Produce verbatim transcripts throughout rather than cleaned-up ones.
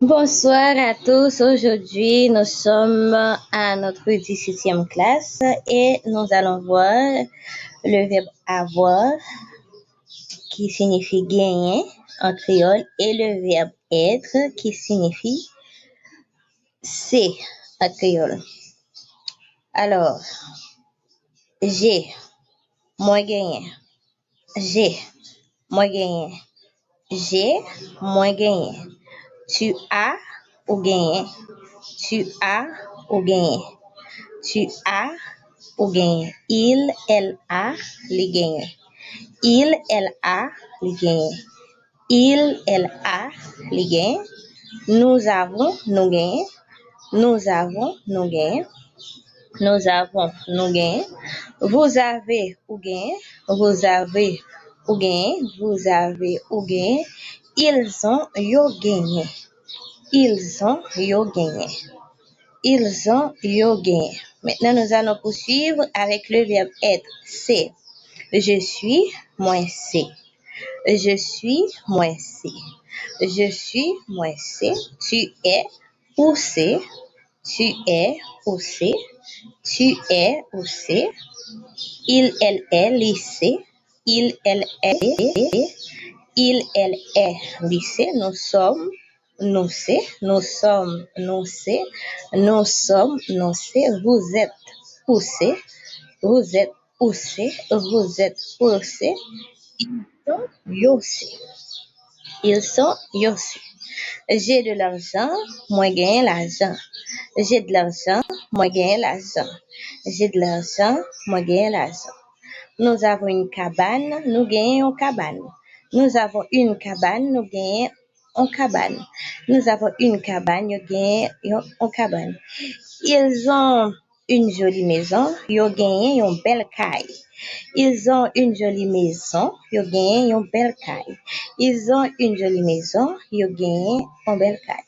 Bonsoir à tous. Aujourd'hui, nous sommes à notre dix-huitième classe et nous allons voir le verbe avoir qui signifie gagner en créole et le verbe être qui signifie se an kreyòl. Alors, j'ai, mwen genyen. J'ai, mwen genyen. J'ai, mwen genyen. Tu as, ou genyen. Tu as, ou genyen. Tu as, ou genyen. Il, elle a, li genyen. Il, elle a, li genyen. Il, elle a, li genyen. Nous avons, nou genyen. Nous avons, nou genyen. Nous avons, nou genyen. Vous avez, ou genyen. Vous avez, ou genyen. Vous avez, ou genyen. Ils ont, yo genyen. Ils ont, yo genyen. Ils ont, yo genyen. Maintenant, nous allons poursuivre avec le verbe être. Se. Je suis, mwen se. Je suis, mwen se. Je suis, mwen se. Tu es, ou se. Tu es, ou se. Tu es, ou se. Il, elle est, li se. Il, elle est, il, elle est, li se. Nous sommes, nou se. Nous sommes, nou se. Nous sommes, nou se. Vous êtes, ou se. Vous êtes, ou se. Vous êtes, ou se. Ils sont, yo se. Ils sont, yo se. J'ai de l'argent, mwen genyen lajan. J'ai de l'argent, mwen genyen lajan. J'ai de l'argent, mwen genyen lajan. Nous avons une cabane, nou genyen yon kabann. Nous avons une cabane, nou genyen yon kabann. Nous avons une cabane, yo genyen yon, yon kabann. Ils ont une jolie maison, yo genyen yon bèl kay. Ils ont une jolie maison, yo genyen yon bèl kay. Ils ont une jolie maison, yo genyen yon bèl kay.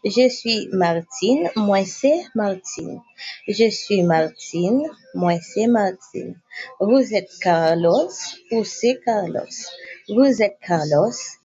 Je suis Martine, mwen se Martine. Je suis Martine, mwen se Martine. Vous êtes Carlos, ou se Carlos. Vous êtes Carlos,